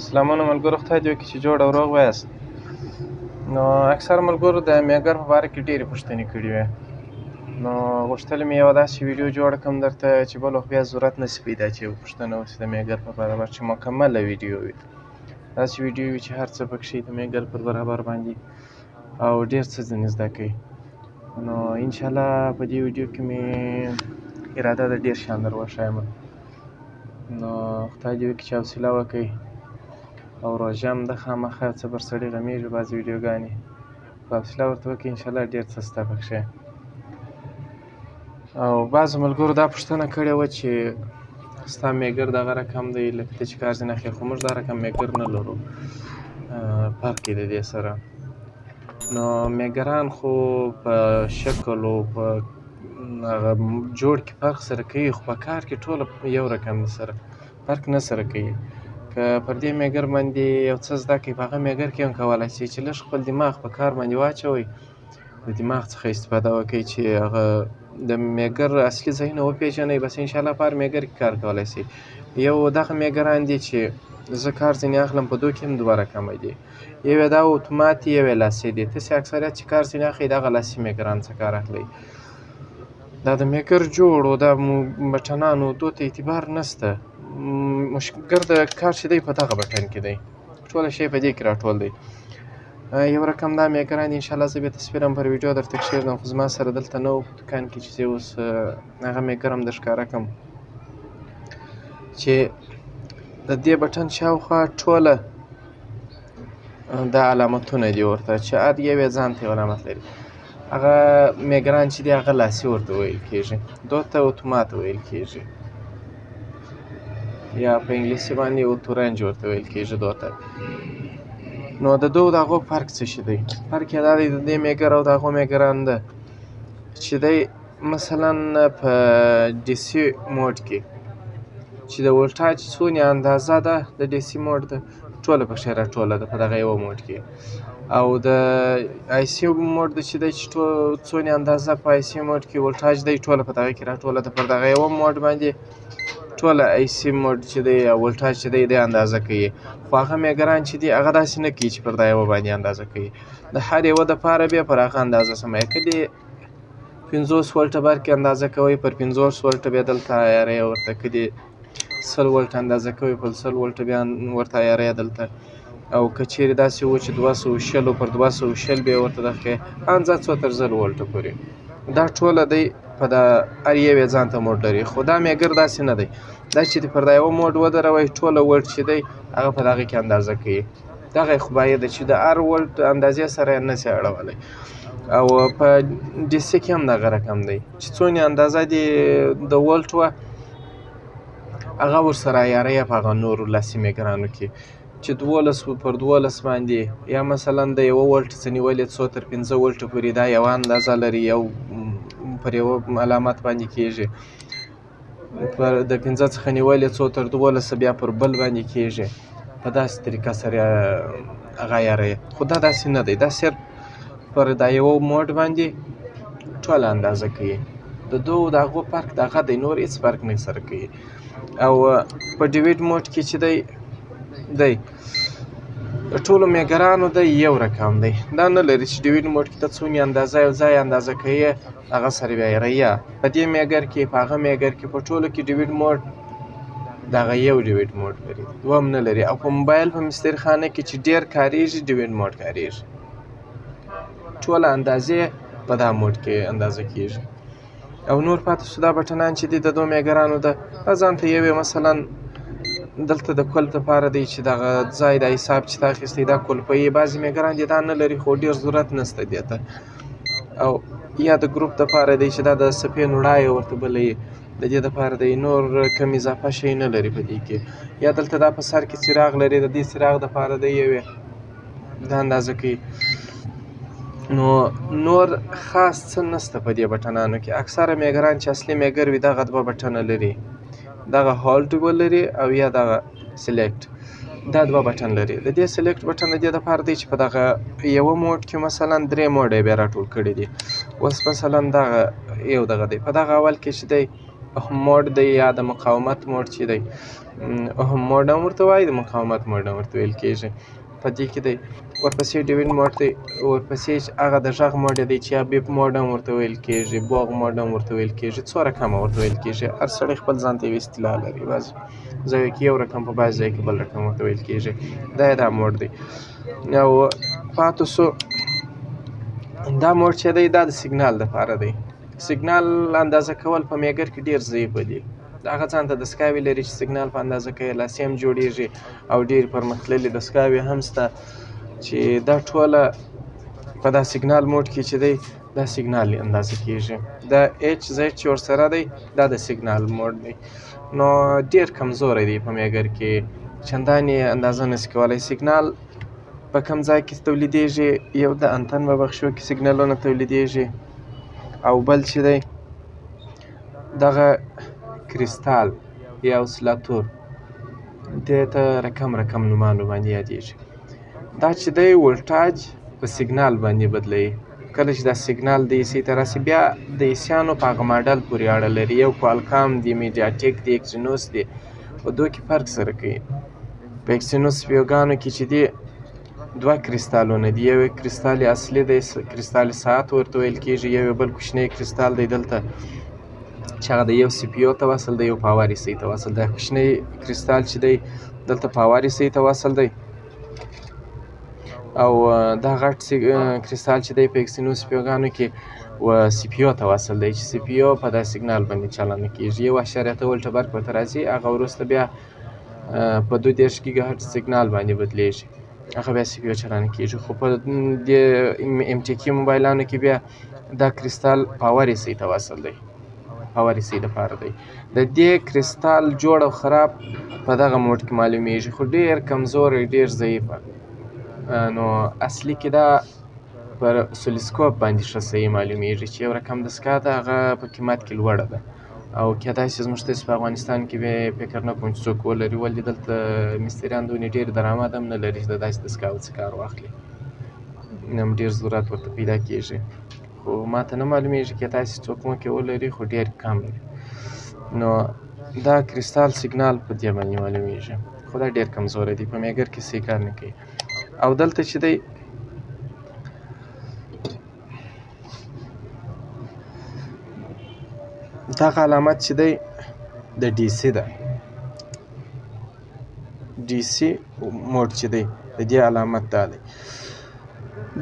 سلامونه ملګرو، خدای دې وکړي چې جوړ او روغ ویاست. نو اکثر ملګرو د میګر په باره کې ډېرې پوښتنې کړې وې، نو غوښتل مې یوه داسې ویډیو جوړه کړم درته چې بل وخت بیا ضرورت نه شي پیدا چې یوه پوښتنه وشي د میګر په برابر، چې مکمله ویډیو وي، داسې ویډیو وي چې هر څه پکښې د میګر پر برابر باندې او ډېر څه ځینې زده کوي. نو انشاءالله په دې ویډیو کې مې اراده ده ډېر شیان در وښایم. نو خدای دې وکړي چې حوصله وکړئ او روژه هم ده، خامخا څه پر سړي غمیږي بعضې ویډیوګانې، خو حوصله ورته وکړئ، انشاءالله ډېر څه شته پکښې. او بعضو ملګرو دا پوښتنه کړې وه چې ستا میګر دغه رقم دی لکه ته چې کار ځینې اخلې، خو موږ دا رقم میګر نه لرو، فرق یې د دې سره. نو میګران خو په شکل او په هغه جوړ کې فرق سره کوي، خو په کار کې ټوله یو رقم دي، سره فرق نه سره کوي. که پر دې میګر باندې یو څه زده کړئ، په هغه میګر کې هم کولی شئ چې لږ خپل دماغ په کار باندې واچوئ، د دماغ څخه استفاده وکړئ چې هغه د میګر اصلي ځایونه وپېژنئ، بس انشاءالله په هر میګر کې کار کولی شئ. یو دغه میګران دي چې زه کار ځینې اخلم، په دوی کې هم دوه رقمه دي، یو یې دا اتومات دي، یو یې لاسي دي. تاسې اکثریت چې کار ځینې اخلئ دغه لاسي میګران څخه کار اخلئ. دا د میګر جوړو دا بټنانو دوی ته اعتبار نشته، ګرده کار چې دی په دغه بټن کې دی، ټوله شی په دې کې راټول دی. یو رقم دا میګران دي، انشاءالله زه به تصویر هم پر ویډیو درته کښېږدم، خو زما سره دلته نه و په دوکان کې چې زه اوس هغه میګر هم در ښکاره کړم چې د دې بټن شاوخوا ټوله دا علامتونه دي ورته، چې هر یو یې ځان ته یو علامت لري. هغه میګران چې دی هغه لاسي ورته ویل کېږي، دوی ته اتومات ویل کېږي، یا په انګلیسي باندې اوتورنج ورته ویل کېږي دوی ته. نو د دوو د هغو فرق څه شي دی؟ فرق یې دا دی د دې میګر او د هغو میګران ده چې دی مثلا په ډي سي موډ کې چې د ولټاج څونې اندازه ده د ډي سي موډ ده ټوله پکښې راټوله ده په دغه یوه موډ کې، او د آی سي موډ ده چې دی چې څونې اندازه په آی سي موډ کې ولټاج دی ټوله په دغه کې راټوله ده، پر دغه یوه موډ باندې ټوله آی سي موډ چې دی او ولټاج چې دی دی اندازه کوي. خو هغه میګران چې دي هغه داسې نه کوي چې پر دا یوه باندې اندازه کوي، د هر یوه دپاره بیا پر هغه اندازه سمه. که دې 50 ولټه برق کې اندازه کوئ، پر 50 ولټه بیا دلته عیاري ورته، که دې 100 ولټه اندازه کوئ، پر 100 ولټه بیا ورته عیاري دلته. او که چیرې داسې و چې 220 پر 220 بیا ورته دغه کوي، انځه څو تر 100 ولټه پورې دا ټوله دی په دا هر یو یې ځان ته موډ لري. خو دا میګر داسې نه دی، دا چې پر دا یوه موډ ودروئ ټوله ولټ چې دی هغه په دغه کې اندازه کوي. دغه خو باید چې د هر ولټ اندازې سره یې نه شي اړولی. او په ډي سي کې هم دغه رقم دی چې څونې اندازه دې د ولټ وه هغه ورسره عیاري په هغه نورو لاسي میګرانو کې چې 12 پر 12 باندې، یا مثلا د یوه ولټ څه نیولې څو تر 5 ولټ پورې دا یوه اندازه لري، یو پر یوه علامت باندې کېږي، پر د 5 څخه نیولې څو تر 12 بیا پر بل باندې کېږي، په داسې طریقه سره هغه عیاروي. خو دا داسې نه دی، دا صرف پر دا یوه موډ باندې ټوله اندازه کوي. د دوو د هغو فرق دغه دی، نور هېڅ فرق نه سره کوي. او په ډیویډ موډ کې چې دی دی ټولو میګرانو دی یو رقم دی، دا نه لري چې ډیویډ موډ کې ته څونې اندازه یو ځای اندازه کوي هغه سره بیا یې یا په دې میګر کې په هغه میګر کې په ټولو کې ډیویډ موډ دغه یو ډیویډ موډ لري، دوهم نه لري. او په موبایل په مستري خانه کې چې ډېر کارېږي ډیویډ موډ کارېږي، ټوله اندازې په دا موډ کې اندازه کېږي. او نور پاتې شو دا بټنان چې دي د دوو میګرانو ده، دا ځان ته یو یې مثلا دلته د کلپ دپاره دی چې دغه ځای د حساب چې تا اخیستی دا کلپوي، بعضې میګران دي دا نه لري خو ډېر ضرورت نشته دې ته. او یا د ګروپ دپاره دی چې دا د سپې نوړا یې ورته بلوي، د دې دپاره دی، نور کم اضافه شی نه لري په دې کې. یا دلته دا په سر کې څراغ لري، د دې څراغ دپاره دی یو یې دا اندازه کوي. نو نور خاص څه نشته په دې بټنانو کې. اکثره میګران چې اصلي میګر وي دغه دوه بټنه لري، دغه هولډ ولري او یا دغه سلیکټ، دا دوه بټن لري. د دې سلیکټ بټن د دې دپاره دی چې په دغه یوه موډ کې مثلا درې موډ یې بیا راټول کړي دي. اوس مثلا دغه یو دغه دی، په دغه اول کې چې دی اوهم mode دی یا د مقاومت mode چې دی، اوهم mode هم ورته وایي، د مقاومت mode هم ورته ویل کېږي. په دې کې دی. ورپسې ډیوین mode دی، ورپسې هغه د غږ mode دی چې یا beep mode هم ورته ویل کېږي، بوغ mode هم ورته ویل کېږي، څو رقمه ورته ویل کېږي. هر سړی خپل ځان ته یو اصطلاح لري، بعضې ځایو کې یو رقم، په بعضې ځای کې بل رقم ورته ویل کېږي. دا یې دا mode دی. او پاتې شو دا mode چې دی، دا د سیګنال دپاره دی. سیګنال اندازه کول په megger کې ډېر ضعیف دي. هغه ځان ته دستګاوې لري چې سیګنال په اندازه کوي، لاسي هم جوړېږي او ډېر پرمختللې دستګاوې هم شته چې دا ټوله په دا سیګنال mode کې چې دی دا سیګنال اندازه کېږي. دا HZ چې ورسره دی دا د سیګنال mode دی. نو ډېر کمزوری دی په megger کې، چندانې اندازه نشي کولی. سیګنال په کوم ځای کې تولیدېږي؟ یو د انتن په بخشو کې سیګنالونه تولیدېږي، او بل چې دی دغه کریستال یا oscillator، دې ته رقم رقم نومانو باندې یادېږي. دا چې دی ولټاج په سیګنال باندې بدلوي. کله چې دا سیګنال د ایسي ته راسي، بیا د ایسیانو په هغه ماډل پورې اړه لري. یو کوالکام دی، میډیاټیک دی، اکسینوس دی، په دوی کې فرق سره کوي. په اکسینوس پیوګانو کې چې دی دوه کریستالونه دي، یو کریستال اصلي دی، کریستال ساعت ورته ویل کېږي، یو بل کوچنی کریستال دی دلته چې هغه د یو CPU ته وصل دی، یو power IC ته وصل دی. کوچنی کریستال چې دی دلته power IC ته وصل دی، او دا غټ کریستال چې دی په اکسینوس پیوګانو کې و CPU ته وصل دی، چې CPU په دا سیګنال باندې چالانه کېږي. 1.8 ولټه برق ورته راځي، هغه وروسته بیا په 32 ګیګا هرتز سیګنال باندې بدلېږي، هغه بیا CPU چالانه کېږي. خو په دې MTK موبایلانو کې بیا دا کریستال power IC ته وصل دی، power IC دپاره دی. د دې کریستال جوړ او خراب په دغه mode کې معلومیږي، خو ډېر کمزوری، ډېر ضعیفه. نو اصلي کې دا پر oscilloscope باندې ښه صحیح معلومیږي چې یو رقم دستګاه ده، هغه په قیمت کې لوړه ده، او کېدای شي زموږ تاسو په افغانستان کې به فکر نه کوم چې څوک ولري، ولې دلته مستریان دونې ډېر درآمد هم نه لري چې د داسې دستګاوو څخه کار واخلي، هم ډېر ضرورت ورته پیدا کېږي. خو ما ته نه معلومیږي کېدای شي څوک موکې ولري، خو ډېر کم دی. نو دا کریستال سیګنال په دې باندې معلومیږي، خو دا ډېر کمزوری دی، په megger کې صحیح کار نه کوي. او دلته چې دی دغه علامت چې دی د DC ده، DC mode چې دی د دې علامت دا دی.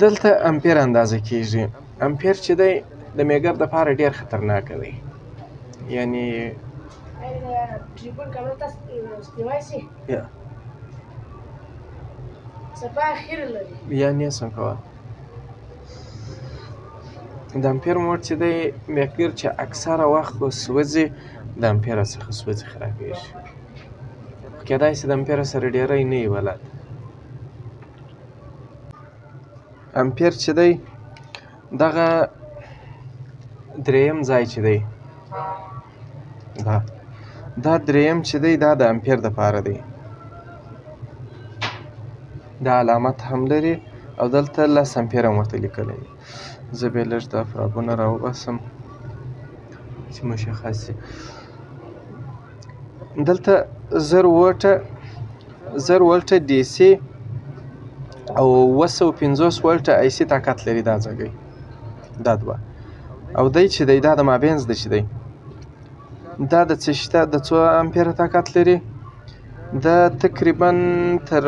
دلته امپیر اندازه کېږي. امپیر چې دی د megger دپاره ډېر خطرناک دی، یعنی یا نه سم کوه. د امپیر mode چې دی megger چې اکثره وخت به سوځي، د امپیر څخه سوځي خرابېږي، خو کېدای شي د امپیر سره ډېری نه وي بلد. امپیر چې دی دغه دریم ځای چې دی، دا دریم چې دی دا د امپیر دپاره دی، دا علامت هم لري، او دلته 10 امپیر هم ورته لیکلی دی. زه به یې لږ دا فرابونه راوباسم چې مشخص شي. دلته 1000 ولټه DC او 750 ولټه AC طاقت لري دا ځای، دا دوه. او دی چې دی دا د مابینځ دی چې دی دا د څه شي د څو امپیره طاقت لري؟ دا تقریبا تر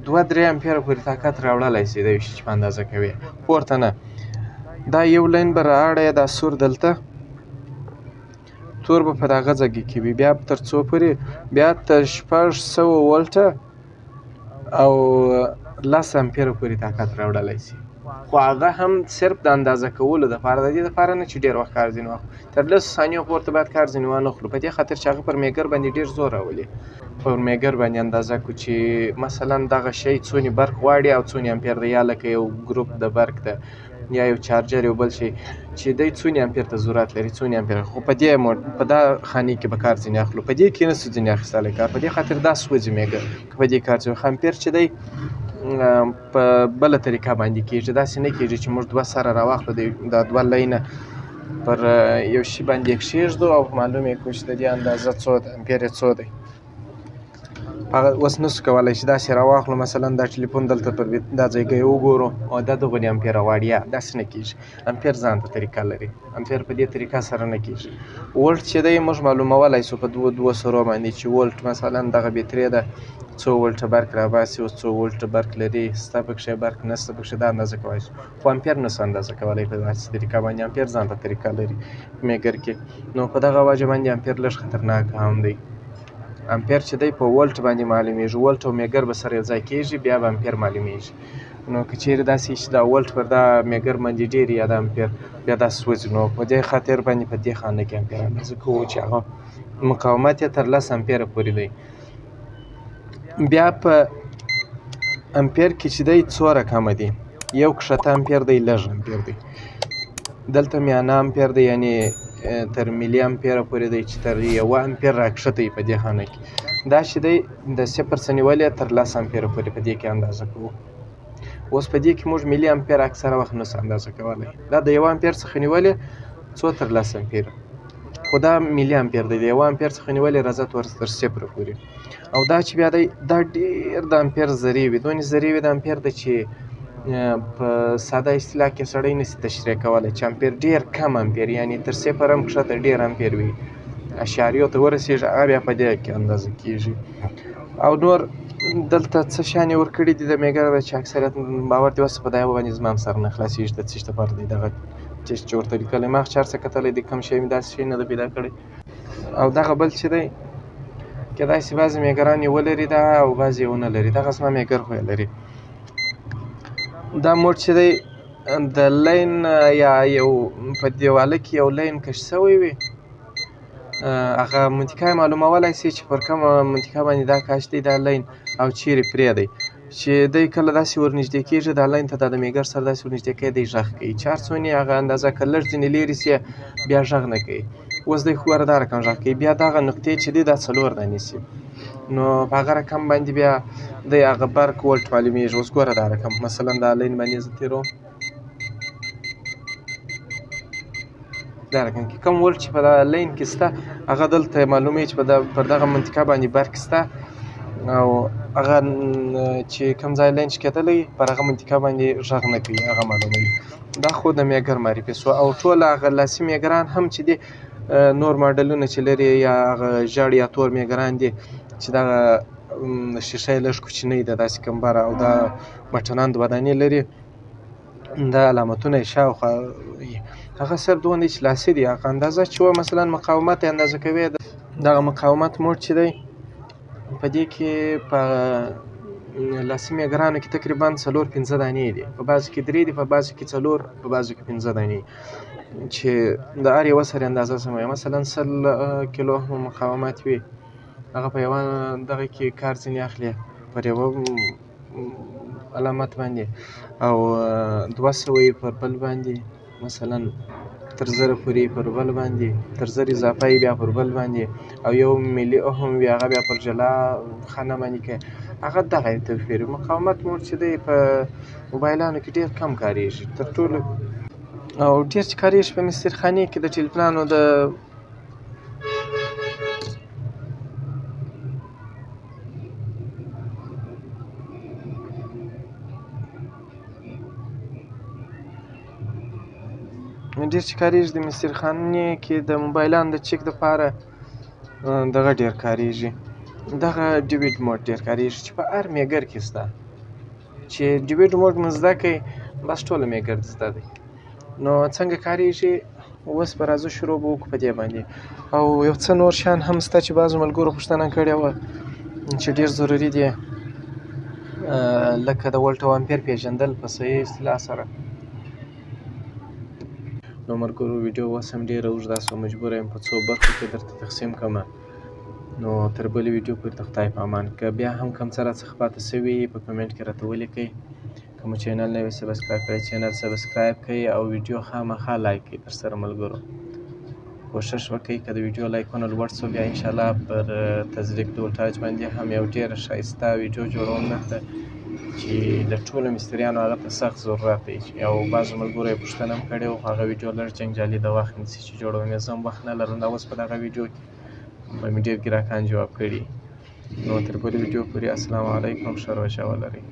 2-3 امپیره پورې طاقت راوړلی شي، دا یو شي چې په اندازه کوي پورته نه. دا یو line به رااړی، دا سور دلته تور به په دغه ځای کې وي، بیا تر څو پورې، بیا تر 600 ولټه او 10 امپیره پورې طاقت راوړلی شي. خو هغه هم صرف د اندازه کولو دپاره، د دې دپاره نه چې ډېر وخت کار ځینې واخلو، تر 10 ثانیو پورته باید کار ځینې وانه خلو، په دې خاطر چې هغه پر megger باندې ډېر زور راولي. پر megger باندې اندازه کړو چې مثلا دغه شی څونې برق غواړي او څونې امپیر دی، یا لکه یو ګروپ د برق ده یا یو چارجر یو بل شی چې دی څونې امپیر ته ضرورت لري، څونې امپیر. خو په دې په دا خانې کې به کار ځینې اخلو، په دې کې نه سو ځینې اخیستلی کار، په دې خاطر دا سوځي megger که په دې کار ځینې. خو امپیر چې دی په بله طریقه باندې کېږي، داسې نه کېږي چې موږ دوه سره راواخلو، دا دوه line ه پر یو شي باندې یې کښېږدو او معلوم یې کړو چې د دې اندازه څو ده، امپیر یې څو دی. هغه اوس نشو کولی چې داسې راواخلو، مثلا دا ټلیفون دلته پر دا ځایګی وګورو او دا دغونې امپیر غواړي، یا داسې نه کېږي. امپیر ځان ته طریقه لري، امپیر په دې طریقه سره نه کېږي. ولټ چې دی موږ معلومولی شو په دوو دوو سرو باندې چې ولټ مثلا دغه بیترې ده څو ولټه برق راباسي او څو ولټه برق لري، سته پکښې برق نشته پکښې، دا اندازه کولی شو. خو امپیر نشو اندازه کولی په داسې طریقه باندې، امپیر ځان ته طریقه لري میګر کې. نو په دغه وجه باندې امپیر لږ خطرناک هم دی. امپیر چې دی په ولټ باندې معلومیږي، ولټ او میګر به سره یو ځای کېږي، بیا به امپیر معلومیږي. نو که چیرې داسې چې دا ولټ پر دا میګر باندې ډېر یا دا امپیر بیا دا سوځي، نو په دې خاطر باندې په دې خانه کې امپیر اندازه کوو چې هغه مقاومت یې تر 10 امپیره پورې دی. بیا په امپیر کې چې دی څو رقمه دي، یو کښته امپیر دی، لږ امپیر دی، دلته میانه امپیر دی، یعنې تر ملي امپیره پورې دی چې تر 1 امپیر راکښته وي په دې خانه کې. دا چې دی د 0 څخه نیولې تر 10 امپیره پورې په دې کې اندازه کوو. اوس په دې کې موږ ملي امپیر اکثره وخت نشو اندازه کولی، دا د 1 امپیر څخه نیولې څو تر 10 امپیره، خو دا ملي امپیر دی، د 1 امپیر څخه نیولې راځه تر 0 پورې. او دا چې بیا دی دا ډېر د امپیر ذرې وي، دونې ذرې وي د امپیر دی چې په ساده اصطلاح کې سړی نشي تشریح کولی چې امپیر ډېر کم امپیر، یعنې تر 0 هم کښته ډېر امپیر وي، اشاریو ته ورسېږي، هغه بیا په دې کې اندازه کېږي. او نور دلته څه شیان یې ورکړي دي د میګر چې اکثریت باور دې اوس په دا یوه باندې زما هم سر نه خلاصېږي د څه شي دپاره دی دغه ټیسټ چې ورته لیکلی، ما خو چې هر څه کتلی دی کوم شی مې داسې شی نه دی پیدا کړی. او دغه بل چې دی کېدای شي بعضې میګران یې ولري دا او بعضې یې ونه لري، دغه زما میګر خو یې لري. دا موډ چې دی د line یا یو په دیواله کې یو line کش شوی وي، هغه منطقه یې معلومولی شي چې پر کومه منطقه باندې دا کش دی دا line او چیرې پرې دی، چې دی کله داسې ورنږدې کېږي دا line ته، دا د میګر سره داسې ورنږدې کوي، دی غږ کوي چې هر څونې هغه اندازه که لږ ځینې لیرې شي بیا غږ نه کوي. اوس دی خو ګوره دا رقم غږ کوي، بیا دغه نقطې چې دی دا 4 دانې شي، نو په هغه رقم باندې بیا دی هغه برق ولټ معلومیږي. اوس ګوره دا رقم مثلا دا line باندې زه تېروم، دا رقم کې کوم ولټ چې په دا line کې شته هغه دلته معلوموي چې پر دغه منطقه باندې برق شته، او هغه چې کوم ځای line شکېدلی پر هغه منطقه باندې غږ نه کوي، هغه معلوموي. دا خو د میګر معرفي شوه. او ټول هغه لاسي میګران هم چې دي نور ماډلونه چې لري یا هغه ژړ یا تور میګران دي چې دغه شیشه یې لږ کوچنۍ ده داسې کمبره او دا بټنان دوه دانې لري، دا علامتونه یې شاوخوا هغه صرف دونه دی چې لاسي دي. هغه اندازه چې وه مثلا مقاومت یې اندازه کوي، دغه مقاومت موډ چې دی په دې کې په لاسي میګرانو کې تقریبا 4-5 دانې دي، په بعضو کې 3 دي، په بعضو کې 4، په بعضو کې 5 دانې، چې د هر یوه سره اندازه سمه وي. مثلا 100 کیلو هم مقاومت وي، هغه په یوه دغه کې کار ځینې اخلي پر یوه علامت باندې، او 200 یې پر بل باندې، مثلا تر 1000 پورې پر بل باندې، تر 1000 اضافه یې بیا پر بل باندې، او 1 ملي اوهم وي هغه بیا پر جلا خانه باندې کوي. هغه دغه یې توپیر. مقاومت موډ چې دی په موبایلانو کې ډېر کم کارېږي تر ټولو، او ډېر چې کارېږي په مسترخانې کې د ټلیفونانو د ډېر چې کارېږي د مسترخانې کې د موبایلانو د چک دپاره دغه ډېر کارېږي. دغه diode mode ډېر کارېږي چې په هر میګر کې شته، چې diode mode مو زده کړئ بس ټوله میګر دې زده دی. نو څنګه کارېږي اوس به راځو شروع به وکړو په دې باندې. او یو څه نور شیان هم شته چې بعضو ملګرو پوښتنه کړې وه چې ډېر ضروري دي، لکه د ولټ او امپیر پېژندل په صحیح اصطلاح سره. نو ملګرو ویډیو اوس هم ډېره اوږده شوه، مجبور یم په څو برخو کې درته تقسیم کړم. نو تر بلې ویډیو پورې د خدای په امان. که بیا هم کوم څه راڅخه پاتې شوي په comment کې راته ولیکئ. که مو channel نه وي subscribe کړئ، channel subscribe کړئ او ویډیو خامخا like کړئ. در سره ملګرو کوشش وکړئ که د ویډیو لایکونه لوړ شو بیا انشاءالله پر تزریق د ولټاج باندې هم یو ډېره ښایسته ویډیو جوړوم درته. چې د ټولو مستریانو هغه ته سخت ضرورت دی. چې او بعضو ملګرو یې پوښتنه هم کړې وه، خو هغه ویډیو لږ جنجالي د وخت نیسي چې جوړوم یې، زه هم وخت نه لرم. دا اوس په دغه ویډیو کې به مې ډېر ګراکان جواب کړي. نو تر بلې ویډیو پورې السلام علیکم، ښه روژه ولرئ.